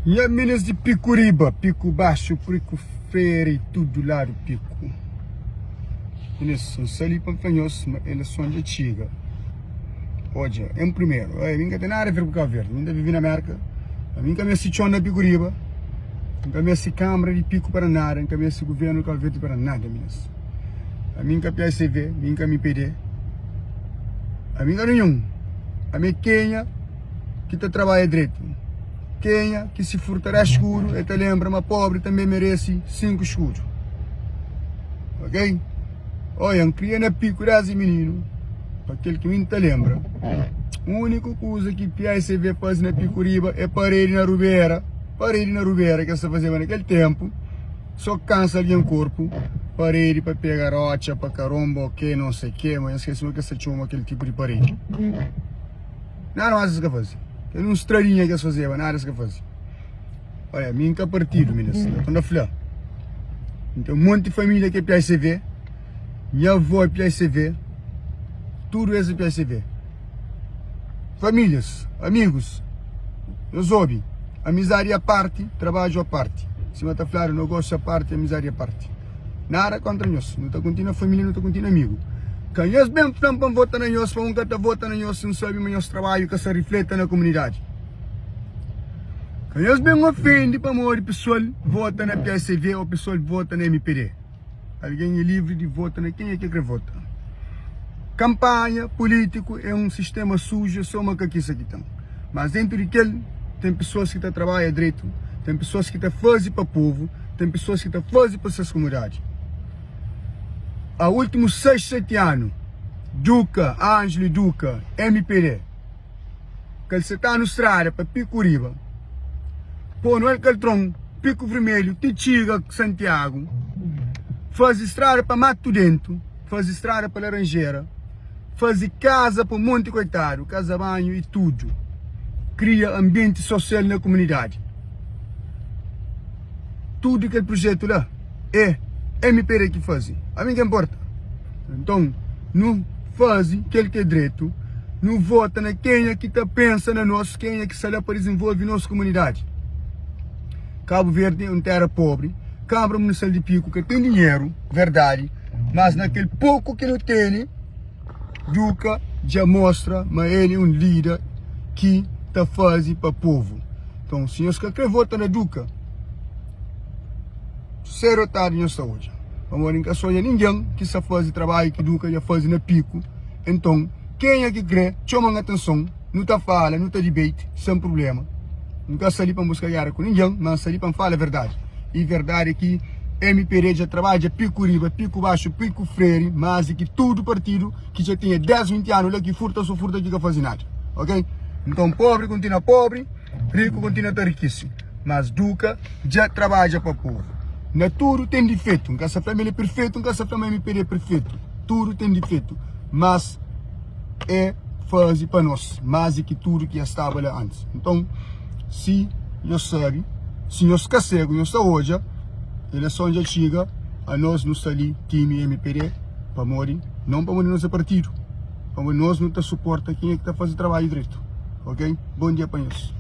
Nha minis di piku riba, piku baxu, priku fera y tudu ladu piku. Minis, N sta li pa N fla nhos ma eleson dja txiga. Odja, en primeru, ai, mi N ka ten nada a ver ku Kabu Verdi, mi N ta vive na Merka, ma mi N ka meste txon na piku riba, N ka meste kanbra di piku para nada, N ka meste guvernu di Kabu Verdi para nada, minis. Ami N ka PSV, mi N ka mpd, ami N ka ninhun. Ami é kenha ki ta trabadja dretu. Kenha ki si furta 10 skudu, el ta lenbra ma pobri tanbe merese 5 skudu. Ok? Oia, N kria na piku désdi mininu, pa kel ki mi N ta lenbra, úniku kuza ki PICV faze na Piku Riba é paredi na rubera, paredi na rubera ki es ta fazeba na kel ténpu, so kansa algen korpu, paredi pa pega rotxa, pa karonba, ok, non se ke, ma N skese ma ke es ta txoma kel tipu di paredi. Nada más es ka faze. Kel un stradinha ki es fazeba, nada es ka faze. Olha, mi N ka partidu, minis. N ta fla. N ten un monti família ki é PICV. Nha avó é PICV. Tudu es é PICV. Famílias, amigus, nhos obi. Amizadi a parti, trabadju a parti. Sima ta fladu, nogósiu a parti, amizadi a parti. Nada kontra nhos. Nu ta kontinua família, nu ta kontinua amigu. Ka nhos ben fla-m pa N vota na nhos, pa un ka ta vota na nhos si N sabe ma nhos trabadju ka sta rifleta na komunidadi. Ka nhos ben ofende pamodi pesoal vota na psv ô pesoal vota na mpd. Algen é livri di vota na kenha ki el kre vota. Kanpanha pulítiku é un sistéma suju, é sô makakisa ki ten. Mas dentu di kel, ten pesoas ki ta trabadja dretu, ten pesoas ki ta faze pa povu, ten pesoas ki ta faze pa ses komunidadi. A últimus 6, 7 anu, Duka, Ánjlu Duka, mpd, kalsetanu strada pa Piku Riba, ponu el kaltron Piku Vermelhu ti txiga Santiagu, faze strada pa Matu Dentu, faze strada pa Laranjera, faze kaza pa monti koitadu, kaza banhu i tudu, kria anbienti sosial na komunidadi. Tudu kel prujetu la é mpd ki faze, ami ka inporta. Nton, nu faze kel ki é dretu, nu vota na kenha ki ta pensa na nos, kenha ki sta la pa dizenvolve nos komunidadi. Kabu Verdi é un tera pobri, Kanbra Munisipal di Piku ka ten dinheru, verdadi, mas na kel poku ki nu tene, Duka dja mostra ma el é un líder ki ta faze pa povu. Nton, si nhos ka krê vota na Duka, sédu ô tardi nhos ta odja. Pamodi N ka sa odja ningen ki sta faze trabadju ki Duka dja faze na Piku. Nton, kenha ki krê, txoma-m atenson, nu ta fala, nu ta debate, sen prubléma. N ka sta li pa N buska géra ku ningen, má N sta li pa N fala verdadi. I verdadi é ki mpd dja trabadja piku riba, piku baxu, piku freri, más di ki tudu partidu ki dja tinha 10, 20 anu la ki furta so furta ki ka faze nada. Ok? Nton pobri kontinua pobri, riku kontinua ta rikisi. Mas Duka dja trabadja pa povu. Na tudu ten difetu. N ka sta fla ma el é perfetu, N ka sta fla ma mpd é perfetu. Tudu ten difetu. Mas e faze pa nos más di ki tudu ki es staba la antis. Nton, si nhos sabe, si nhos ka segu, nhos ta odja, eleson dja txiga, anos nu sta li, timi mpd, pamodi, non pamodi nos é partidu, pamodi nos nu ta suporta kenha ki ta faze trabadju dretu. Ok? Bon dia pa nhos.